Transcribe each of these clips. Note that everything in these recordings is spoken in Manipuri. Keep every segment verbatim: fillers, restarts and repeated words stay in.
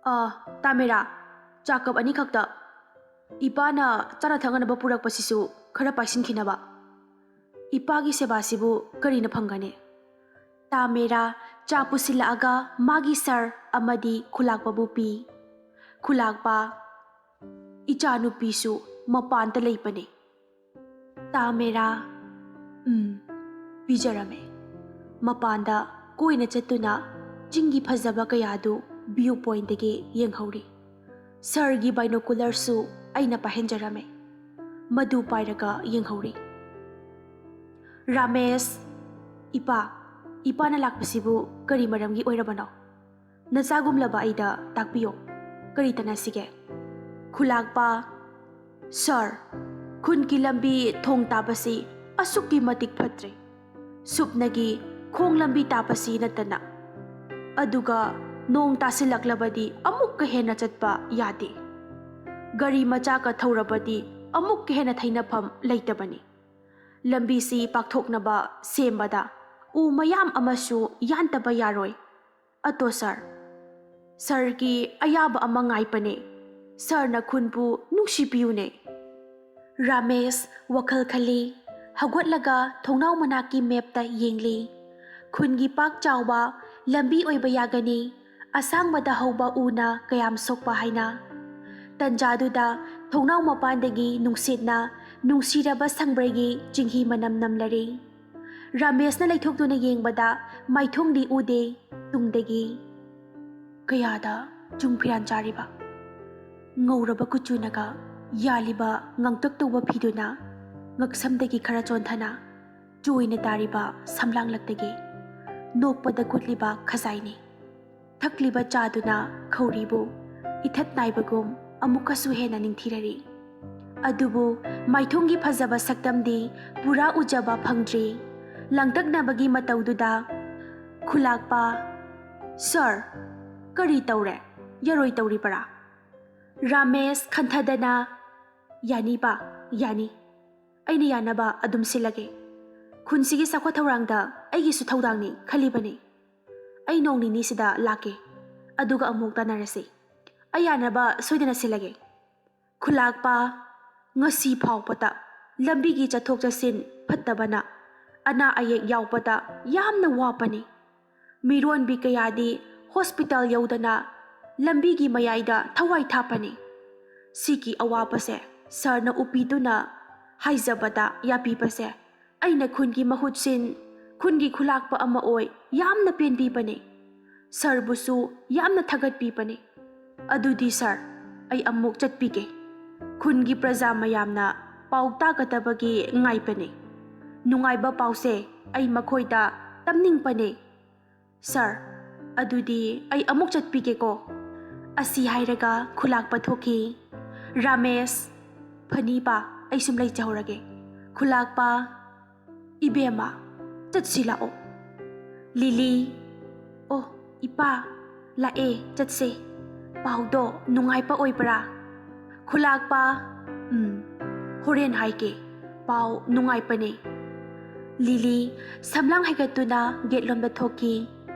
ꯑꯥ, ꯇꯥꯃꯦꯔꯥ, ꯆꯥ ꯀꯞ ꯑꯅꯤꯈꯛꯇ꯫ ꯏꯄꯥꯅ ꯆꯥꯅ ꯊꯛꯅꯅꯕ ꯄꯨꯔꯛꯄꯁꯤꯁꯨ ꯈꯔ ꯄꯥꯏꯁꯤꯟꯈꯤꯅꯕ꯫ ꯏꯄꯥꯒꯤ ꯁꯦꯕꯥꯁꯤꯕꯨ ꯀꯔꯤꯅ ꯐꯪꯒꯅꯤ? ꯇꯥꯃꯦꯔꯥ ꯆꯥ ꯄꯨꯁꯤꯜꯂꯛꯑꯒ ꯃꯥꯒꯤ ꯁꯥꯔ ꯑꯃꯗꯤ ꯈꯨꯂꯥꯛꯄꯕꯨ ꯄꯤ꯫ ꯈꯨꯂꯥꯛꯄ, "ꯏꯆꯥꯅꯨꯄꯤꯁꯨ ꯃꯄꯥꯟꯗ ꯂꯩꯕꯅꯦ꯫" ꯇꯥꯃꯦꯔꯥ, "ꯎꯝ, ꯄꯤꯖꯔꯝꯃꯦ꯫" ꯃꯄꯥꯟꯗ ꯀꯣꯏꯅ ꯆꯠꯇꯨꯅ ꯆꯤꯡꯒꯤ ꯐꯖꯕ ꯀꯌꯥꯗꯨ ꯚ꯭ꯌꯨ ꯄꯣꯏꯟꯠꯇꯒꯤ ꯌꯦꯡꯍꯧꯔꯤ꯫ ꯁꯥꯔꯒꯤ ꯕꯥꯏꯅꯣꯀꯨꯂꯔꯁꯨ ꯑꯩꯅ ꯄꯥꯏꯍꯟꯖꯔꯝꯃꯦ꯫ ꯃꯗꯨ ꯄꯥꯏꯔꯒ ꯌꯦꯡꯍꯧꯔꯤ꯫ ꯔꯥꯃꯦꯁ, "ꯏꯄꯥ, ꯏꯄꯥꯅ ꯂꯥꯛꯄꯁꯤꯕꯨ ꯀꯔꯤ ꯃꯔꯝꯒꯤ ꯑꯣꯏꯔꯕꯅꯣ? ꯅꯆꯥꯒꯨꯝꯂꯕ ꯑꯩꯗ ꯇꯥꯛꯄꯤꯌꯣ꯫ ꯀꯔꯤ ꯇꯥꯟꯅꯁꯤꯒꯦ?" ꯈꯨꯂꯥꯛꯄ, "ꯁꯥꯔ, ꯈꯨꯟꯒꯤ ꯂꯝꯕꯤ ꯊꯣꯡ ꯇꯥꯕꯁꯤ ꯑꯁꯨꯛꯀꯤ ꯃꯇꯤꯛ ꯐꯠꯇ꯭ꯔꯦ꯫ ꯁꯨꯞꯅꯒꯤ ꯈꯣꯡ ꯂꯝꯕꯤ ꯇꯥꯕꯁꯤ ꯅꯠꯇꯅ꯫ ꯑꯗꯨꯒ ꯅꯣꯡ ꯇꯥꯁꯤꯜꯂꯛꯂꯕꯗꯤ ꯑꯃꯨꯛꯀ ꯍꯦꯟꯅ ꯆꯠꯄ ꯌꯥꯗꯦ꯫ ꯒꯥꯔꯤ ꯃꯆꯥꯒ ꯊꯧꯔꯕꯗꯤ ꯑꯃꯨꯛꯀ ꯍꯦꯟꯅ ꯊꯩꯅꯐꯝ ꯂꯩꯇꯕꯅꯤ꯫ ꯂꯝꯕꯤꯁꯤ ꯄꯥꯛꯊꯣꯛꯅꯕ ꯁꯦꯝꯕꯗ ꯎ ꯃꯌꯥꯝ ꯑꯃꯁꯨ ꯌꯥꯟꯗꯕ ꯌꯥꯔꯣꯏ꯫ ꯑꯗꯣ ꯁꯥꯔ, ꯁꯥꯔꯒꯤ ꯑꯌꯥꯕ ꯑꯃ ꯉꯥꯏꯕꯅꯦ꯫ ꯁꯥꯔꯅ ꯈꯨꯟꯕꯨ ꯅꯨꯡꯁꯤꯕꯤꯌꯨꯅꯦ꯫" ꯔꯥꯃꯦꯁ ꯋꯥꯈꯜ ꯈꯜꯂꯤ꯫ ꯍꯧꯒꯠꯂꯒ ꯊꯣꯡꯅꯥꯎ ꯃꯅꯥꯛꯀꯤ ꯃꯦꯞꯇ ꯌꯦꯡꯂꯤ꯫ ꯈꯨꯟꯒꯤ ꯄꯥꯛ ꯆꯥꯎꯕ ꯂꯝꯕꯤ ꯑꯣꯏꯕ ꯌꯥꯒꯅꯤ꯫ ꯑꯁꯥꯡꯕꯗ ꯍꯧꯕ ꯎꯅ ꯀꯌꯥꯝ ꯁꯣꯛꯄ ꯍꯥꯏꯅ꯫ ꯇꯟꯖꯥꯗꯨꯗ ꯊꯣꯡꯅꯥꯎ ꯃꯄꯥꯟꯗꯒꯤ ꯅꯨꯡꯁꯤꯠꯅ ꯅꯨꯡꯁꯤꯔꯕ ꯁꯪꯕ꯭ꯔꯩꯒꯤ ꯆꯤꯡꯍꯤ ꯃꯅꯝ ꯅꯝꯂꯔꯤ꯫ ꯔꯥꯃꯦꯁꯅ ꯂꯩꯊꯣꯛꯇꯨꯅ ꯌꯦꯡꯕꯗ ꯃꯥꯏꯊꯣꯡꯗꯤ ꯎꯗꯦ꯫ ꯇꯨꯡꯗꯒꯤ ꯀꯌꯥꯗ ꯆꯨꯡ ꯐꯤꯔꯥꯟ ꯆꯥꯔꯤꯕ, ꯉꯧꯔꯕ ꯀꯨꯆꯨꯅꯒ ꯌꯥꯜꯂꯤꯕ ꯉꯥꯡꯇꯛ ꯇꯧꯕ ꯐꯤꯗꯨꯅ ꯉꯛꯁꯝꯗꯒꯤ ꯈꯔ ꯆꯣꯟꯊꯅ ꯆꯣꯏꯅ ꯇꯥꯔꯤꯕ ꯁꯝꯂꯥꯡꯂꯛꯇꯒꯤ ꯅꯣꯛꯄꯗ ꯀꯨꯠꯂꯤꯕ ꯈꯖꯥꯏꯅꯤ꯫ ꯊꯛꯂꯤꯕ ꯆꯥꯗꯨꯅ ꯈꯧꯔꯤꯕꯨ ꯏꯊꯠ ꯅꯥꯏꯕꯒꯨꯝ ꯑꯃꯨꯛꯀꯁꯨ ꯍꯦꯟꯅ ꯅꯤꯡꯊꯤꯔꯔꯤ꯫ ꯑꯗꯨꯕꯨ ꯃꯥꯏꯊꯣꯡꯒꯤ ꯐꯖꯕ ꯁꯛꯇꯝꯗꯤ ꯄꯨꯔꯥ ꯎꯖꯕ ꯐꯪꯗ꯭ꯔꯤ꯫ ꯂꯥꯡꯇꯛꯅꯕꯒꯤ ꯃꯇꯧꯗꯨꯗ ꯈꯨꯂꯥꯛꯄ, "ꯁꯥꯔ, ꯀꯔꯤ ꯇꯧꯔꯦ? ꯌꯥꯔꯣꯏ ꯇꯧꯔꯤꯕꯔꯥ?" ꯔꯥꯃꯦꯁ ꯈꯟꯊꯗꯅ, "ꯌꯥꯅꯤ ꯄꯥ, ꯌꯥꯅꯤ꯫ ꯑꯩꯅ ꯌꯥꯅꯕ ꯑꯗꯨꯝ ꯁꯤꯜꯂꯒꯦ꯫ ꯈꯨꯟꯁꯤꯒꯤ ꯆꯥꯎꯈꯠ ꯊꯧꯔꯥꯡꯗ ꯑꯩꯒꯤꯁꯨ ꯊꯧꯗꯥꯡꯅꯤ ꯈꯜꯂꯤꯕꯅꯤ꯫ ꯑꯩ ꯅꯣꯡ ꯅꯤꯅꯤꯁꯤꯗ ꯂꯥꯛꯀꯦ꯫ ꯑꯗꯨꯒ ꯑꯃꯨꯛ ꯇꯥꯟꯅꯔꯁꯤ꯫ ꯑꯩ ꯌꯥꯅꯕ ꯁꯣꯏꯗꯅ ꯁꯤꯜꯂꯒꯦ꯫ ꯈꯨꯂꯥꯛꯄ, ꯉꯁꯤ ꯐꯥꯎꯕꯗ ꯂꯝꯕꯤꯒꯤ ꯆꯠꯊꯣꯛ ꯆꯠꯁꯤꯟ ꯐꯠꯇꯕꯅ ꯑꯅꯥ ꯑꯌꯦꯛ ꯌꯥꯎꯕꯗ ꯌꯥꯝꯅ ꯋꯥꯕꯅꯤ꯫ ꯃꯤꯔꯣꯟꯕꯤ ꯀꯌꯥꯗꯤ ꯍꯣꯁꯄꯤꯇꯥꯜ ꯌꯧꯗꯅ ꯂꯝꯕꯤꯒꯤ ꯃꯌꯥꯏꯗ ꯊꯋꯥꯏ ꯊꯥꯞꯄꯅꯤ꯫ ꯁꯤꯒꯤ ꯑꯋꯥꯕꯁꯦ ꯁꯥꯔꯅ ꯎꯄꯤꯗꯨꯅ ꯍꯥꯏꯖꯕꯗ ꯌꯥꯕꯤꯕꯁꯦ ꯑꯩꯅ ꯈꯨꯟꯒꯤ ꯃꯍꯨꯠ ꯁꯤꯟ, ꯈꯨꯟꯒꯤ ꯈꯨꯂꯥꯛꯄ ꯑꯃ ꯑꯣꯏ ꯌꯥꯝꯅ ꯄꯦꯟꯕꯤꯕꯅꯤ꯫ ꯁꯥꯔꯕꯨꯁꯨ ꯌꯥꯝꯅ ꯊꯥꯒꯠꯄꯤꯕꯅꯤ꯫ ꯑꯗꯨꯗꯤ ꯁꯥꯔ, ꯑꯩ ꯑꯃꯨꯛ ꯆꯠꯄꯤꯒꯦ꯫ ꯈꯨꯟꯒꯤ ꯄ꯭ꯔꯖꯥ ꯃꯌꯥꯝꯅ ꯄꯥꯎ ꯇꯥꯒꯗꯕꯒꯤ ꯉꯥꯏꯕꯅꯤ꯫ ꯅꯨꯡꯉꯥꯏꯕ ꯄꯥꯎꯁꯦ ꯑꯩ ꯃꯈꯣꯏꯗ ꯇꯝꯅꯤꯡꯕꯅꯤ꯫ ꯁꯥꯔ, ꯑꯗꯨꯗꯤ ꯑꯩ ꯑꯃꯨꯛ ꯆꯠꯄꯤꯒꯦꯀꯣ꯫ ꯑꯁꯤ ꯍꯥꯏꯔꯒ ꯈꯨꯂꯥꯛꯄ ꯊꯣꯛꯈꯤ꯫ ꯔꯥꯃꯦꯁ, ꯐꯅꯤꯕ, ꯑꯩ ꯁꯨꯝ ꯂꯩꯖꯍꯧꯔꯒꯦ꯫ ꯈꯨꯂꯥꯛꯄ, ꯏꯕꯦꯝꯃ, ꯆꯠꯁꯤ ꯂꯥꯛꯑꯣ꯫ ꯂꯤꯂꯤ, ꯑꯣ, ꯏꯄꯥ, ꯂꯥꯛꯑꯦ, ꯆꯠꯁꯦ꯫ ꯄꯥꯎꯗꯣ ꯅꯨꯡꯉꯥꯏꯕ ꯑꯣꯏꯕ꯭ꯔꯥ? ꯈꯨꯂꯥꯛꯄ, ꯎꯝ, ꯍꯣꯔꯦꯟ ꯍꯥꯏꯒꯦ꯫ ꯄꯥꯎ ꯅꯨꯡꯉꯥꯏꯕꯅꯦ꯫ ꯂꯤꯂꯤ ꯁꯝꯂꯥꯡ ꯍꯥꯏꯒꯠꯇꯨꯅ ꯒꯦꯠꯂꯣꯝꯗ ꯊꯣꯛꯈꯤ꯫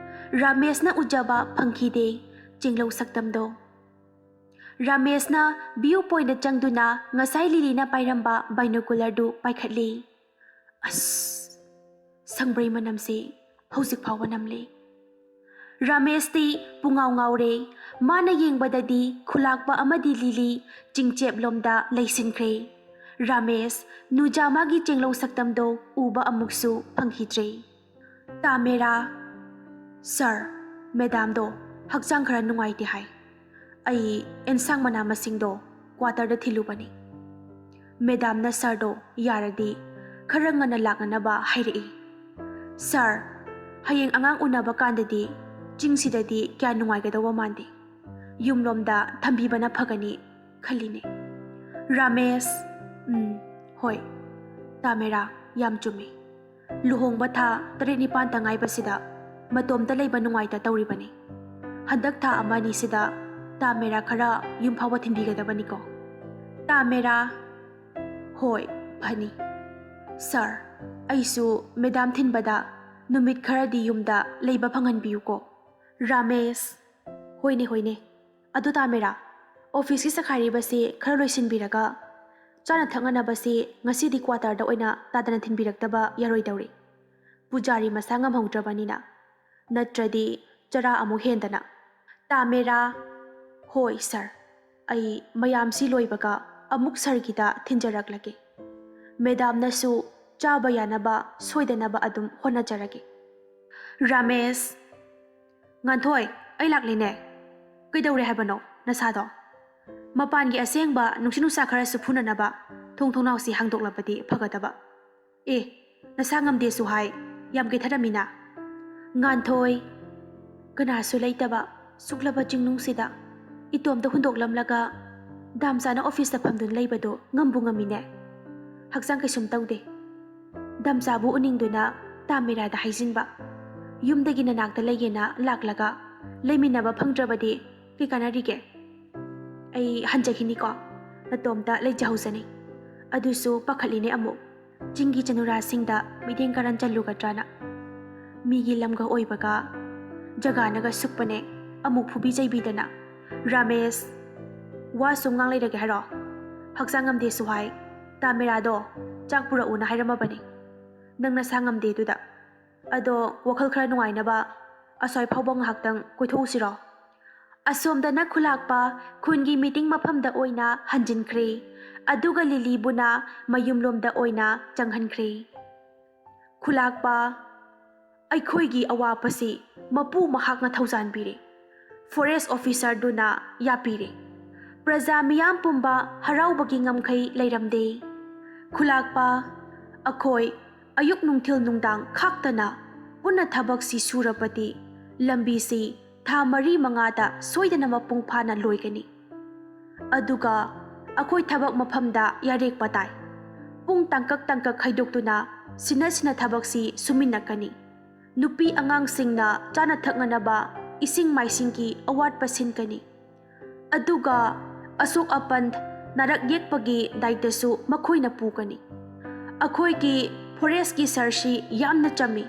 ꯔꯥꯃꯦꯁꯅ ꯎꯖꯕ ꯐꯪꯈꯤꯗꯦ ꯆꯤꯡꯂꯧ ꯁꯛꯇꯝꯗꯣ꯫ ꯔꯥꯃꯦꯁꯅ ꯚ꯭ꯌꯨ ꯄꯣꯏꯟꯗ ꯆꯪꯗꯨꯅ ꯉꯁꯥꯏ ꯂꯤꯂꯤꯅ ꯄꯥꯏꯔꯝꯕ ꯕꯥꯏꯅꯣꯀꯨꯂꯔꯗꯨ ꯄꯥꯏꯈꯠꯂꯤ꯫ ꯑꯁ! ꯁꯪꯕ꯭ꯔꯩ ꯃꯅꯝꯁꯤ ꯍꯧꯖꯤꯛ ꯐꯥꯎꯕ ꯅꯝꯂꯤ꯫ ꯔꯥꯃꯦꯁꯇꯤ ꯄꯨꯡꯉꯥꯎ ꯉꯥꯎꯔꯦ꯫ ꯃꯥꯅ ꯌꯦꯡꯕꯗꯗꯤ ꯈꯨꯂꯥꯛꯄ ꯑꯃꯗꯤ ꯂꯤꯂꯤ ꯆꯤꯡꯆꯦꯞꯂꯣꯝꯗ ꯂꯩꯁꯤꯟꯈ꯭ꯔꯦ꯫ ꯔꯥꯃꯦꯁ ꯅꯨꯖꯥꯃꯥꯒꯤ ꯆꯦꯡꯂꯧ ꯁꯛꯇꯝꯗꯣ ꯎꯕ ꯑꯃꯨꯛꯁꯨ ꯐꯪꯈꯤꯗ꯭ꯔꯦ꯫ ꯇꯥꯃꯦꯔꯥ, ꯁꯥꯔ, ꯃꯦꯗꯥꯝꯗꯣ ꯍꯛꯆꯥꯡ ꯈꯔ ꯅꯨꯡꯉꯥꯏꯇꯦ ꯍꯥꯏ꯫ ꯑꯩ ꯑꯦꯟꯁꯥꯡ ꯃꯅꯥ ꯃꯁꯤꯡꯗꯣ ꯀ꯭ꯋꯥꯇꯔꯗ ꯊꯤꯜꯂꯨꯕꯅꯤ꯫ ꯃꯦꯗꯥꯝꯅ ꯁꯥꯔꯗꯣ ꯌꯥꯔꯗꯤ ꯈꯔ ꯉꯟꯅ ꯂꯥꯛꯅꯅꯕ ꯍꯥꯏꯔꯛꯏ꯫ ꯁꯥꯔ, ꯍꯌꯦꯡ ꯑꯉꯥꯡ ꯎꯅꯕ ꯀꯥꯟꯗꯗꯤ ꯆꯤꯡꯁꯤꯗꯗꯤ ꯀꯌꯥ ꯅꯨꯡꯉꯥꯏꯒꯗꯧꯕ ꯃꯥꯟꯗꯦ꯫ ꯌꯨꯝꯂꯣꯝꯗ ꯊꯝꯕꯤꯕꯅ ꯐꯒꯅꯤ ꯈꯜꯂꯤꯅꯦ꯫ ꯔꯥꯃꯦꯁ, ꯎꯝ, ꯍꯣꯏ, ꯇꯥꯃꯦꯔꯥ, ꯌꯥꯝ ꯆꯨꯝꯃꯤ꯫ ꯂꯨꯍꯣꯡꯕ ꯊꯥ ꯇꯔꯦꯠ ꯅꯤꯄꯥꯟꯇ ꯉꯥꯏꯕꯁꯤꯗ ꯃꯇꯣꯝꯇ ꯂꯩꯕ ꯅꯨꯡꯉꯥꯏꯇ ꯇꯧꯔꯤꯕꯅꯤ꯫ ꯍꯟꯗꯛ ꯊꯥ ꯑꯃ ꯑꯅꯤꯁꯤꯗ ꯇꯥꯃꯦꯔꯥ ꯈꯔ ꯌꯨꯝ ꯐꯥꯎꯕ ꯊꯤꯟꯕꯤꯒꯗꯕꯅꯤꯀꯣ꯫ ꯇꯥꯃꯦꯔꯥ, ꯍꯣꯏ, ꯐꯅꯤ꯫ ꯁꯥꯔ, ꯑꯩꯁꯨ ꯃꯦꯗꯥꯝ ꯊꯤꯟꯕꯗ ꯅꯨꯃꯤꯠ ꯈꯔꯗꯤ ꯌꯨꯝꯗ ꯂꯩꯕ ꯐꯪꯍꯟꯕꯤꯌꯨꯀꯣ꯫ ꯔꯥꯃꯦꯁ, ꯍꯣꯏꯅꯦ, ꯍꯣꯏꯅꯦ꯫ ꯑꯗꯨ ꯇꯥꯃꯦꯔꯥ, ꯑꯣꯐꯤꯁꯀꯤ ꯆꯈꯥꯏꯔꯤꯕꯁꯤ ꯈꯔ ꯂꯣꯏꯁꯤꯟꯕꯤꯔꯒ, ꯆꯥꯅ ꯊꯛꯅꯅꯕꯁꯤ ꯉꯁꯤꯗꯤ ꯀ꯭ꯋꯥꯇꯔꯗ ꯑꯣꯏꯅ ꯇꯥꯗꯅ ꯊꯤꯟꯕꯤꯔꯛꯇꯕ ꯌꯥꯔꯣꯏꯗꯧꯔꯤ꯫ ꯄꯨꯖꯥꯔꯤ ꯃꯁꯥ ꯉꯝꯍꯧꯗ꯭ꯔꯕꯅꯤꯅ, ꯅꯠꯇ꯭ꯔꯗꯤ ꯆꯔꯥ ꯑꯃꯨꯛ ꯍꯦꯟꯗꯅ꯫ ꯇꯥꯃꯦꯔꯥ, ꯍꯣꯏ ꯁꯥꯔ, ꯑꯩ ꯃꯌꯥꯝꯁꯤ ꯂꯣꯏꯕꯒ ꯑꯃꯨꯛ ꯁꯥꯔꯒꯤꯗ ꯊꯤꯟꯖꯔꯛꯂꯒꯦ꯫ ꯃꯦꯗꯥꯝꯅꯁꯨ ꯆꯥꯕ ꯌꯥꯅꯕ ꯁꯣꯏꯗꯅꯕ ꯑꯗꯨꯝ ꯍꯣꯠꯅꯖꯔꯒꯦ꯫ ꯔꯥꯃꯦꯁ, ꯉꯥꯟꯊꯣꯏ, ꯑꯩ ꯂꯥꯛꯂꯦꯅꯦ꯫ ꯀꯩꯗꯧꯔꯦ ꯍꯥꯏꯕꯅꯣ ꯅꯁꯥꯗꯣ? ꯃꯄꯥꯟꯒꯤ ꯑꯁꯦꯡꯕ ꯅꯨꯡꯁꯤꯠ ꯅꯨꯡꯁꯥ ꯈꯔꯁꯨ ꯐꯨꯅꯅꯕ ꯊꯣꯡ ꯊꯣꯡꯅꯥꯎꯁꯤ ꯍꯥꯡꯗꯣꯛꯂꯕꯗꯤ ꯐꯒꯗꯕ꯫ ꯑꯦ, ꯅꯁꯥ ꯉꯝꯗꯦꯁꯨ ꯍꯥꯏ, ꯌꯥꯝ ꯀꯦꯊꯔꯝꯃꯤꯅ꯫ ꯉꯥꯟꯊꯣꯏ, ꯀꯅꯥꯁꯨ ꯂꯩꯇꯕ ꯁꯨꯛꯂꯕ ꯆꯤꯡꯅꯨꯡꯁꯤꯗ ꯏꯇꯣꯝꯇ ꯍꯨꯟꯗꯣꯛꯂꯝꯂꯒ ꯗꯥꯝꯆꯥꯅ ꯑꯣꯐꯤꯁꯇ ꯐꯝꯗꯨꯅ ꯂꯩꯕꯗꯣ ꯉꯝꯕꯨ ꯉꯝꯃꯤꯅꯦ꯫ ꯍꯛꯆꯥꯡ ꯀꯩꯁꯨꯝ ꯇꯧꯗꯦ꯫ ꯗꯥꯝꯆꯥꯕꯨ ꯎꯅꯤꯡꯗꯨꯅ ꯇꯥꯃꯤꯔꯥꯗ ꯍꯥꯏꯖꯤꯟꯕ꯫ ꯌꯨꯝꯗꯒꯤ ꯅꯅꯥꯛꯇ ꯂꯩꯒꯦꯅ ꯂꯥꯛꯂꯒ ꯂꯩꯃꯤꯟꯅꯕ ꯐꯪꯗ꯭ꯔꯕꯗꯤ ꯀꯩ ꯀꯥꯟꯅꯔꯤꯒꯦ? ꯑꯩ ꯍꯟꯖꯈꯤꯅꯤꯀꯣ, ꯅꯇꯣꯝꯇ ꯂꯩꯖꯍꯧꯖꯅꯤ꯫ ꯑꯗꯨꯁꯨ ꯄꯥꯈꯠꯂꯤꯅꯦ ꯑꯃꯨꯛ, ꯆꯤꯡꯒꯤ ꯆꯅꯨꯔꯥꯁꯤꯡꯗ ꯃꯤꯠꯌꯦꯡ ꯀꯔꯟ ꯆꯜꯂꯨꯒꯗ꯭ꯔꯥꯅ꯫ ꯃꯤꯒꯤ ꯂꯝꯒ ꯑꯣꯏꯕꯒ, ꯖꯒꯥꯅꯒ ꯁꯨꯛꯄꯅꯦ, ꯑꯃꯨꯛ ꯐꯨꯕꯤ ꯆꯩꯕꯤꯗꯅ꯫ ꯔꯥꯃꯦꯁ, ꯋꯥ ꯁꯨꯝ ꯉꯥꯡ ꯂꯩꯔꯒꯦ ꯍꯥꯏꯔꯣ? ꯍꯛꯆꯥꯡ ꯉꯝꯗꯦꯁꯨ ꯍꯥꯏ, ꯇꯥꯃꯤꯔꯥꯗꯣ ꯆꯥꯛ ꯄꯨꯔꯛꯎꯅ ꯍꯥꯏꯔꯝꯃꯕꯅꯤ꯫ ꯅꯪ ꯅꯁꯥ ꯉꯝꯗꯦ ꯑꯗꯨꯗ꯫ ꯑꯗꯣ ꯋꯥꯈꯜ ꯈꯔ ꯅꯨꯡꯉꯥꯏꯅꯕ ꯑꯁ꯭ꯋꯥꯏ ꯐꯥꯎꯕ ꯉꯥꯏꯍꯥꯛꯇꯪ ꯀꯣꯏꯊꯣꯛꯎꯁꯤꯔꯣ? ꯑꯁꯣꯝꯗꯅ ꯈꯨꯂꯥꯛꯄ ꯈꯨꯟꯒꯤ ꯃꯤꯇꯤꯡ ꯃꯐꯝꯗ ꯑꯣꯏꯅ ꯍꯟꯖꯤꯟꯈ꯭ꯔꯦ, ꯑꯗꯨꯒ ꯂꯤꯂꯤꯕꯨꯅ ꯃꯌꯨꯝꯂꯣꯝꯗ ꯑꯣꯏꯅ ꯆꯪꯍꯟꯈ꯭ꯔꯦ꯫ ꯈꯨꯂꯥꯛꯄ, ꯑꯩꯈꯣꯏꯒꯤ ꯑꯋꯥꯕꯁꯤ ꯃꯄꯨ ꯃꯍꯥꯛꯅ ꯊꯧꯖꯥꯟꯕꯤꯔꯦ꯫ ꯐꯣꯔꯦꯁ ꯑꯣꯐꯤꯁꯔꯗꯨꯅ ꯌꯥꯄꯤꯔꯦ꯫ ꯄ꯭ꯔꯖꯥ ꯃꯤꯌꯥꯝ ꯄꯨꯝꯕ ꯍꯔꯥꯎꯕꯒꯤ ꯉꯝꯈꯩ ꯂꯩꯔꯝꯗꯦ꯫ ꯈꯨꯂꯥꯛꯄ, ꯑꯩꯈꯣꯏ ꯑꯌꯨꯛ ꯅꯨꯡꯊꯤꯜ ꯅꯨꯡꯗꯥꯡ ꯈꯥꯛꯇꯅ ꯄꯨꯟꯅ ꯊꯕꯛꯁꯤ ꯁꯨꯔꯕꯗꯤ ꯂꯝꯕꯤꯁꯤ ꯊꯥ ꯃꯔꯤ ꯃꯉꯥꯗ ꯁꯣꯏꯗꯅ ꯃꯄꯨꯡ ꯐꯥꯅ ꯂꯣꯏꯒꯅꯤ꯫ ꯑꯗꯨꯒ ꯑꯩꯈꯣꯏ ꯊꯕꯛ ꯃꯐꯝꯗ ꯌꯥꯔꯦꯛꯄ ꯇꯥꯏ꯫ ꯄꯨꯡ ꯇꯥꯡꯀꯛ ꯇꯥꯡꯀꯛ ꯈꯥꯏꯗꯣꯛꯇꯨꯅ ꯁꯤꯟꯅ ꯁꯤꯟꯅ ꯊꯕꯛꯁꯤ ꯁꯨꯃꯤꯟꯅꯀꯅꯤ꯫ ꯅꯨꯄꯤ ꯑꯉꯥꯡꯁꯤꯡꯅ ꯆꯥꯅ ꯊꯛꯅꯅꯕ ꯏꯁꯤꯡ ꯃꯥꯏꯁꯤꯡꯒꯤ ꯑꯋꯥꯠꯄ ꯁꯤꯟꯒꯅꯤ꯫ ꯑꯗꯨꯒ ꯑꯁꯣꯛ ꯑꯄꯟ, ꯅꯥꯔꯛ ꯌꯦꯛꯄꯒꯤ ꯗꯥꯏꯇꯁꯨ ꯃꯈꯣꯏꯅ ꯄꯨꯒꯅꯤ꯫ ꯑꯩꯈꯣꯏꯒꯤ ꯐꯣꯔꯦꯁꯀꯤ ꯁꯥꯔꯁꯤ ꯌꯥꯝꯅ ꯆꯝꯃꯤ꯫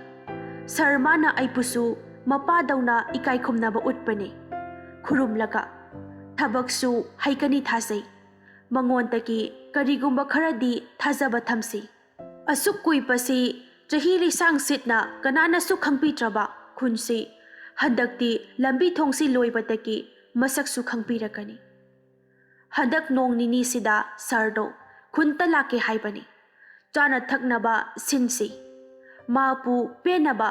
ꯁꯥꯔ ꯃꯥꯅ ꯑꯩꯕꯨꯁꯨ ꯃꯄꯥꯗꯧꯅ ꯏꯀꯥꯏ ꯈꯨꯝꯅꯕ ꯎꯠꯄꯅꯤ꯫ ꯈꯨꯔꯨꯝꯂꯒ, "ꯊꯕꯛꯁꯨ ꯍꯩꯒꯅꯤ ꯊꯥꯖꯩ꯫ ꯃꯉꯣꯟꯗꯒꯤ ꯀꯔꯤꯒꯨꯝꯕ ꯈꯔꯗꯤ ꯊꯥꯖꯕ ꯊꯝꯁꯤ꯫ ꯑꯁꯨꯛ ꯀꯨꯏꯕꯁꯤ ꯆꯍꯤ ꯂꯤꯁꯥꯡ ꯁꯤꯠꯅ ꯀꯅꯥꯅꯁꯨ ꯈꯪꯕꯤꯗ꯭ꯔꯕ ꯈꯨꯟꯁꯤ ꯍꯟꯗꯛꯇꯤ ꯂꯝꯕꯤ ꯊꯣꯡꯁꯤ ꯂꯣꯏꯕꯗꯒꯤ ꯃꯁꯛꯁꯨ ꯈꯪꯕꯤꯔꯛꯀꯅꯤ꯫ ꯍꯟꯗꯛ ꯅꯣꯡ ꯅꯤꯅꯤꯁꯤꯗ ꯁꯥꯔꯗꯣ ꯈꯨꯟꯇ ꯂꯥꯛꯀꯦ ꯍꯥꯏꯕꯅꯤ꯫ ꯆꯥꯅ ꯊꯛꯅꯕ ꯁꯤꯟꯁꯤ꯫ ꯃꯥꯕꯨ ꯄꯦꯟꯅꯕ,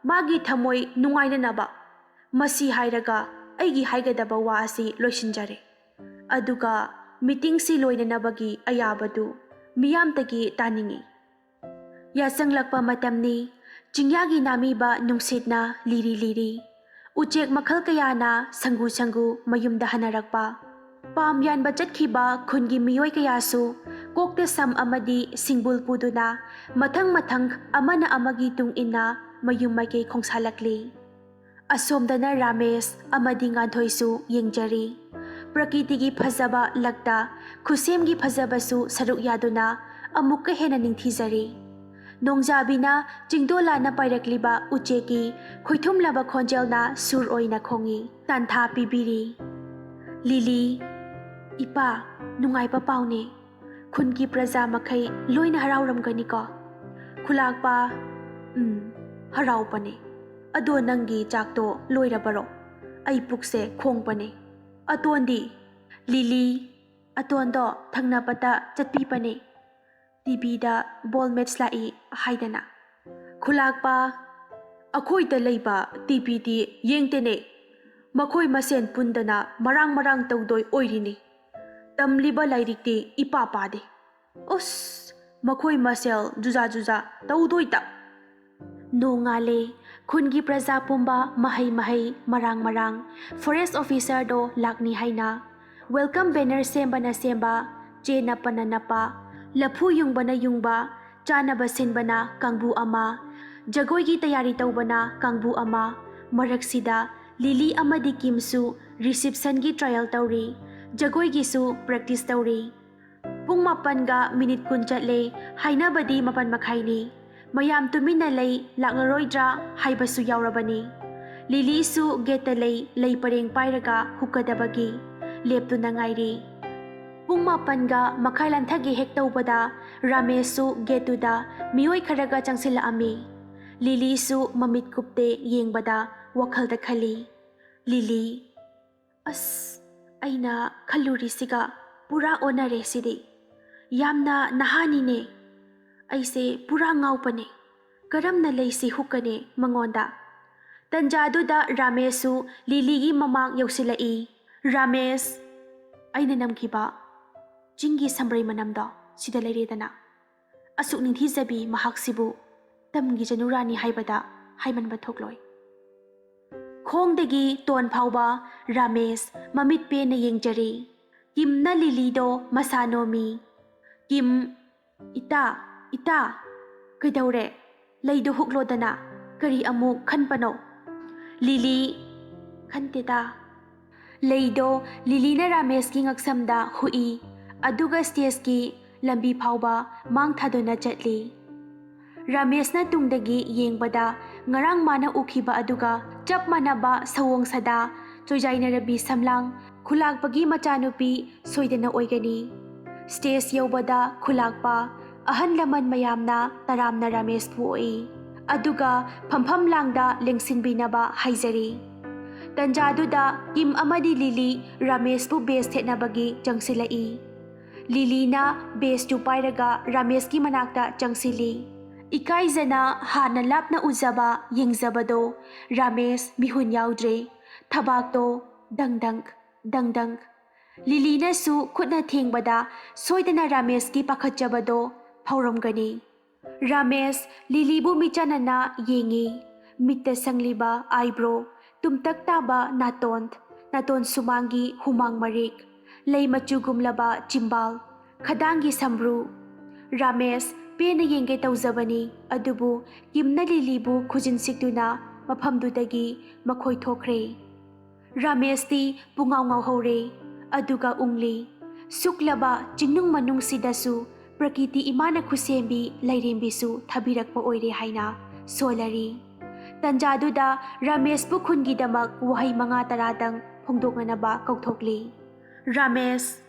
ꯃꯥꯒꯤ ꯊꯃꯣꯏ ꯅꯨꯡꯉꯥꯏꯅꯅꯕ꯫ ꯃꯁꯤ ꯍꯥꯏꯔꯒ ꯑꯩꯒꯤ ꯍꯥꯏꯒꯗꯕ ꯋꯥ ꯑꯁꯤ ꯂꯣꯏꯁꯤꯟꯖꯔꯦ꯫ ꯑꯗꯨꯒ ꯃꯤꯇꯤꯡꯁꯤ ꯂꯣꯏꯅꯅꯕꯒꯤ ꯑꯌꯥꯕꯗꯨ ꯃꯤꯌꯥꯝꯗꯒꯤ ꯇꯥꯅꯤꯡꯏ꯫" ꯌꯥꯆꯪꯂꯛꯄ ꯃꯇꯝꯅꯤ꯫ ꯆꯤꯡꯌꯥꯒꯤ ꯅꯥꯃꯤꯕ ꯅꯨꯡꯁꯤꯠꯅ ꯂꯤꯔꯤ ꯂꯤꯔꯤ꯫ ꯎꯆꯦꯛ ꯃꯈꯜ ꯀꯌꯥꯅ ꯁꯪꯒꯨ ꯁꯪꯒꯨ ꯃꯌꯨꯝꯗ ꯍꯟꯅꯔꯛꯄ꯫ ꯄꯥꯝ ꯌꯥꯟꯕ ꯆꯠꯈꯤꯕ ꯈꯨꯟꯒꯤ ꯃꯤꯑꯣꯏ ꯀꯌꯥꯁꯨ ꯀꯣꯛꯇ ꯁꯝ ꯑꯃꯗꯤ ꯁꯤꯡꯕꯨꯜ ꯄꯨꯗꯨꯅ ꯃꯊꯪ ꯃꯊꯪ ꯑꯃꯅ ꯑꯃꯒꯤ ꯇꯨꯡ ꯏꯟꯅ ꯃꯌꯨꯝ ꯃꯥꯏꯀꯩ ꯈꯣꯡꯁꯥꯜꯂꯛꯂꯤ꯫ ꯑꯁꯣꯝꯗꯅ ꯔꯥꯃꯦꯁ ꯑꯃꯗꯤ ꯉꯥꯟꯊꯣꯏꯁꯨ ꯌꯦꯡꯖꯔꯤ꯫ ꯄ꯭ꯔꯀꯤꯇꯤꯒꯤ ꯐꯖꯕ ꯂꯛꯇ ꯈꯨꯠꯁꯦꯝꯒꯤ ꯐꯖꯕꯁꯨ ꯁꯔꯨꯛ ꯌꯥꯗꯨꯅ ꯑꯃꯨꯛꯀ ꯍꯦꯟꯅ ꯅꯤꯡꯊꯤꯖꯔꯤ꯫ ꯅꯣꯡꯖꯥꯕꯤꯅ ꯆꯤꯡꯗꯣꯜ ꯂꯥꯟꯅ ꯄꯥꯏꯔꯛꯂꯤꯕ ꯎꯆꯦꯛꯀꯤ ꯈꯣꯏꯊꯨꯝꯂꯕ ꯈꯣꯟꯖꯦꯜꯅ ꯁꯨꯔ ꯑꯣꯏꯅ ꯈꯣꯡꯏ, ꯇꯥꯟꯊꯥ ꯄꯤꯕꯤꯔꯤ꯫ ꯂꯤꯂꯤ, "ꯏꯄꯥ, ꯅꯨꯡꯉꯥꯏꯕ ꯄꯥꯎꯅꯦ꯫ ꯈꯨꯟꯒꯤ ꯄ꯭ꯔꯖꯥ ꯃꯈꯩ ꯂꯣꯏꯅ ꯍꯔꯥꯎꯔꯝꯒꯅꯤꯀꯣ?" ꯈꯨꯂꯥꯛꯄ, "ꯎꯝ, ꯍꯔꯥꯎꯕꯅꯦ꯫ ꯑꯗꯣ ꯅꯪꯒꯤ ꯆꯥꯛꯇꯣ ꯂꯣꯏꯔꯕꯔꯣ? ꯑꯩ ꯄꯨꯛꯁꯦ ꯈꯣꯡꯕꯅꯦ꯫" ꯑꯇꯣꯟꯗꯤ, "ꯂꯤꯂꯤ, ꯑꯇꯣꯟꯗꯣ ꯊꯪꯅꯕꯗ ꯆꯠꯄꯤꯕꯅꯦ꯫ ꯇꯤꯚꯤꯗ ꯕꯣꯜ ꯃꯦꯠꯁ ꯂꯥꯛꯏ ꯍꯥꯏꯗꯅ꯫" ꯈꯨꯂꯥꯛꯄ, "ꯑꯩꯈꯣꯏꯗ ꯂꯩꯕ ꯇꯤꯚꯤꯗꯤ ꯌꯦꯡꯗꯦꯅꯦ꯫ ꯃꯈꯣꯏ ꯃꯁꯦꯟ ꯄꯨꯟꯗꯅ ꯃꯔꯥꯡ ꯃꯔꯥꯡ ꯇꯧꯗꯣꯏ ꯑꯣꯏꯔꯤꯅꯤ꯫ ꯇꯝꯂꯤꯕ ꯂꯥꯏꯔꯤꯛꯇꯤ ꯏꯄꯥ ꯄꯥꯗꯦ꯫ ꯎꯁ, ꯃꯈꯣꯏ ꯃꯁꯦꯜ ꯖꯨꯖꯥ ꯖꯨꯖꯥ ꯇꯧꯗꯣꯏꯇ꯫" ꯅꯣꯡꯉꯥꯜꯂꯦ꯫ ꯈꯨꯟꯒꯤ ꯄ꯭ꯔꯖꯥ ꯄꯨꯝꯕ ꯃꯍꯩ ꯃꯍꯩ ꯃꯔꯥꯡ ꯃꯔꯥꯡ꯫ ꯐꯣꯔꯦꯁ ꯑꯣꯐꯤꯁꯔꯗꯣ ꯂꯥꯛꯅꯤ ꯍꯥꯏꯅ꯫ ꯋꯦꯜꯀꯝ ꯕꯦꯅꯔ ꯁꯦꯝꯕꯅ ꯁꯦꯝꯕ, ꯆꯦ ꯅꯞꯄꯅ ꯅꯞꯄ, ꯂꯐꯨ ꯌꯨꯡꯕꯅ ꯌꯨꯡꯕ, ꯆꯥꯅꯕ ꯁꯤꯟꯕꯅ ꯀꯥꯡꯕꯨ ꯑꯃ, ꯖꯒꯣꯏꯒꯤ ꯇꯌꯥꯔꯤ ꯇꯧꯕꯅ ꯀꯥꯡꯕꯨ ꯑꯃ꯫ ꯃꯔꯛꯁꯤꯗ ꯂꯤꯂꯤ ꯑꯃꯗꯤ ꯀꯤꯝꯁꯨ ꯔꯤꯁꯤꯞꯁꯟꯒꯤ ꯇ꯭ꯔꯥꯏꯌꯦꯜ ꯇꯧꯔꯤ, ꯖꯒꯣꯏꯒꯤꯁꯨ ꯄ꯭ꯔꯦꯛꯇꯤꯁ ꯇꯧꯔꯤ꯫ ꯄꯨꯡ ꯃꯥꯄꯟꯒ ꯃꯤꯅꯤꯠ ꯀꯨꯟ ꯆꯠꯂꯦ, ꯍꯥꯏꯅꯕꯗꯤ ꯃꯥꯄꯟ ꯃꯈꯥꯏꯅꯤ꯫ ꯃꯌꯥꯝ ꯇꯨꯃꯤꯟꯅ ꯂꯩ, ꯂꯥꯛꯂꯔꯣꯏꯗ꯭ꯔꯥ ꯍꯥꯏꯕꯁꯨ ꯌꯥꯎꯔꯕꯅꯤ꯫ ꯂꯤꯂꯤꯁꯨ ꯒꯦꯠꯇ ꯂꯩ, ꯂꯩ ꯄꯔꯦꯡ ꯄꯥꯏꯔꯒ ꯍꯨꯛꯀꯗꯕꯒꯤ ꯂꯦꯞꯇꯨꯅ ꯉꯥꯏꯔꯤ꯫ ꯄꯨꯡ ꯃꯥꯄꯟꯒ ꯃꯈꯥꯏ ꯂꯥꯟꯊꯒꯦ ꯍꯦꯛ ꯇꯧꯕꯗ ꯔꯥꯃꯦꯁꯁꯨ ꯒꯦꯠꯇꯨꯗ ꯃꯤꯑꯣꯏ ꯈꯔꯒ ꯆꯪꯁꯤꯜꯂꯛꯑꯝꯃꯤ꯫ ꯂꯤꯂꯤꯁꯨ ꯃꯃꯤꯠ ꯀꯨꯞꯇꯦ ꯌꯦꯡꯕꯗ ꯋꯥꯈꯜꯗ ꯈꯜꯂꯤ, "ꯂꯤꯂꯤ, ꯑꯁ, ꯑꯩꯅ ꯈꯜꯂꯨꯔꯤꯁꯤꯒ ꯄꯨꯔꯥ ꯑꯣꯟꯅꯔꯦ ꯁꯤꯗꯤ꯫ ꯌꯥꯝꯅ ꯅꯍꯥꯅꯤꯅꯦ꯫ ꯑꯩꯁꯦ ꯄꯨꯔꯥ ꯉꯥꯎꯄꯅꯦ꯫ ꯀꯔꯝꯅ ꯂꯩꯁꯤ ꯍꯨꯛꯀꯅꯤ ꯃꯉꯣꯟꯗ?" ꯇꯟꯖꯥꯗꯨꯗ ꯔꯥꯃꯦꯁꯁꯨ ꯂꯤꯂꯤꯒꯤ ꯃꯃꯥꯡ ꯌꯧꯁꯤꯜꯂꯛꯏ꯫ "ꯔꯥꯃꯦꯁ, ꯑꯩꯅ ꯅꯝꯈꯤꯕ ꯆꯤꯡꯒꯤ ꯁꯝꯕ꯭ꯔꯩ ꯃꯅꯝꯗꯣ ꯁꯤꯗ ꯂꯩꯔꯦꯗꯅ꯫ ꯑꯁꯨꯛ ꯅꯤꯡꯊꯤꯖꯕꯤ ꯃꯍꯥꯛꯁꯤꯕꯨ ꯇꯝꯒꯤ ꯖꯅꯨꯔꯥꯅꯤ ꯍꯥꯏꯕꯗ ꯍꯥꯏꯃꯟꯕ ꯊꯣꯛꯂꯣꯏ꯫" ꯈꯣꯡꯗꯒꯤ ꯇꯣꯟ ꯐꯥꯎꯕ ꯔꯥꯃꯦꯁ ꯃꯃꯤꯠ ꯄꯦꯟꯅ ꯌꯦꯡꯖꯔꯤ꯫ ꯀꯤꯝꯅ ꯂꯤꯂꯤꯗꯣ ꯃꯁꯥ ꯅꯣꯝꯃꯤ꯫ "ꯀꯤꯝ, ꯏꯇꯥ, ꯏꯇꯥ, ꯀꯩꯗꯧꯔꯦ? ꯂꯩꯗꯣ ꯍꯨꯛꯂꯣꯗꯅ, ꯀꯔꯤ ꯑꯃꯨꯛ ꯈꯟꯕꯅꯣ?" ꯂꯤꯂꯤ, "ꯈꯟꯇꯦꯗ꯫" ꯂꯩꯗꯣ ꯂꯤꯂꯤꯅ ꯔꯥꯃꯦꯁꯀꯤ ꯉꯛꯁꯝꯗ ꯍꯨꯛꯏ, ꯑꯗꯨꯒ ꯁ꯭ꯇꯦꯖꯀꯤ ꯂꯝꯕꯤ ꯐꯥꯎꯕ ꯃꯥꯡ ꯊꯥꯗꯨꯅ ꯆꯠꯂꯤ꯫ ꯔꯥꯃꯦꯁꯅ ꯇꯨꯡꯗꯒꯤ ꯌꯦꯡꯕꯗ ꯉꯔꯥꯡ ꯃꯥꯅ ꯎꯈꯤꯕ ꯑꯗꯨꯒ ꯆꯞ ꯃꯥꯟꯅꯕ ꯁꯑꯣꯡ ꯁꯥꯗꯥ, ꯆꯣꯏꯖꯥꯏꯅꯔꯕꯤ ꯁꯝꯂꯥꯡ, ꯈꯨꯂꯥꯛꯄꯒꯤ ꯃꯆꯥꯅꯨꯄꯤ ꯁꯣꯏꯗꯅ ꯑꯣꯏꯒꯅꯤ꯫ ꯁ꯭ꯇꯦꯖ ꯌꯧꯕꯗ ꯈꯨꯂꯥꯛꯄ ꯑꯍꯜ ꯂꯃꯟ ꯃꯌꯥꯝꯅ ꯇꯔꯥꯝꯅ ꯔꯥꯃꯦꯁꯄꯨ ꯑꯣꯛꯏ, ꯑꯗꯨꯒ ꯐꯝꯐꯝ ꯂꯥꯡꯗ ꯂꯦꯡꯁꯤꯟꯕꯤꯅꯕ ꯍꯥꯏꯖꯔꯤ꯫ ꯇꯟꯖꯥꯗꯨꯗ ꯀꯤꯝ ꯑꯃꯗꯤ ꯂꯤꯂꯤ ꯔꯥꯃꯦꯁꯄꯨ ꯕꯦꯁ ꯊꯦꯠꯅꯕꯒꯤ ꯆꯪꯁꯤꯜꯂꯛꯏ꯫ ꯂꯤꯂꯤꯅ ꯕꯦꯁꯇꯨ ꯄꯥꯏꯔꯒ ꯔꯥꯃꯦꯁꯀꯤ ꯃꯅꯥꯛꯇ ꯆꯪꯁꯤꯜꯂꯤ꯫ ꯏꯀꯥꯏꯖꯅ ꯍꯥꯟꯅ ꯂꯥꯞꯅ ꯎꯖꯕ ꯌꯦꯡꯖꯕꯗꯣ ꯔꯥꯃꯦꯁ ꯃꯤꯍꯨꯟ ꯌꯥꯎꯗ꯭ꯔꯦ꯫ ꯊꯕꯥꯛꯇꯣ ꯗꯪ ꯗꯪ, ꯗꯪ ꯗꯪ꯫ ꯂꯤꯂꯤꯅꯁꯨ ꯈꯨꯠꯅ ꯊꯦꯡꯕꯗ ꯁꯣꯏꯗꯅ ꯔꯥꯃꯦꯁꯀꯤ ꯄꯥꯈꯠꯆꯕꯗꯣ ꯐꯥꯎꯔꯝꯒꯅꯤ꯫ ꯔꯥꯃꯦꯁ ꯂꯤꯂꯤꯕꯨ ꯃꯤꯆꯥꯟꯅꯅ ꯌꯦꯡꯉꯤ꯫ ꯃꯤꯠꯇ ꯁꯪꯂꯤꯕ ꯑꯥꯏꯕ꯭ꯔꯣ, ꯇꯨꯝꯇꯛ ꯇꯥꯕ ꯅꯥꯇꯣꯟ, ꯅꯥꯇꯣꯟ ꯁꯨꯃꯥꯡꯒꯤ ꯍꯨꯃꯥꯡ ꯃꯔꯤꯛ, ꯂꯩ ꯃꯆꯨꯒꯨꯝꯂꯕ ꯆꯤꯝꯕꯥꯜ, ꯈꯗꯥꯡꯒꯤ ꯁꯝꯕ꯭ꯔꯨ꯫ ꯔꯥꯃꯦꯁ ꯄꯦꯟꯅ ꯌꯦꯡꯒꯦ ꯇꯧꯖꯕꯅꯤ, ꯑꯗꯨꯕꯨ ꯀꯤꯝꯅ ꯂꯤꯂꯤꯕꯨ ꯈꯨꯖꯤꯟ ꯁꯤꯛꯇꯨꯅ ꯃꯐꯝꯗꯨꯗꯒꯤ ꯃꯈꯣꯏ ꯊꯣꯛꯈ꯭ꯔꯦ꯫ ꯔꯥꯃꯦꯁꯇꯤ ꯄꯨꯡꯉꯥꯎ ꯉꯥꯎꯍꯧꯔꯦ, ꯑꯗꯨꯒ ꯎꯪꯂꯤ꯫ ꯁꯨꯛꯂꯕ ꯆꯤꯡꯅꯨꯡ ꯃꯅꯨꯡꯁꯤꯗꯁꯨ ꯄ꯭ꯔꯀꯤꯇꯤ ꯏꯃꯥꯅ ꯈꯨꯠꯁꯦꯝꯕꯤ ꯂꯥꯏꯔꯦꯝꯕꯤꯁꯨ ꯊꯥꯕꯤꯔꯛꯄ ꯑꯣꯏꯔꯦ ꯍꯥꯏꯅ ꯁꯣꯜꯂꯔꯤ꯫ ꯇꯟꯖꯥꯗꯨꯗ ꯔꯥꯃꯦꯁꯄꯨ ꯈꯨꯟꯒꯤꯗꯃꯛ ꯋꯥꯍꯩ ꯃꯉꯥ ꯇꯔꯥꯗꯪ ꯐꯣꯡꯗꯣꯛꯅꯅꯕ ꯀꯧꯊꯣꯛꯂꯤ꯫ ꯔꯥꯃꯦꯁ,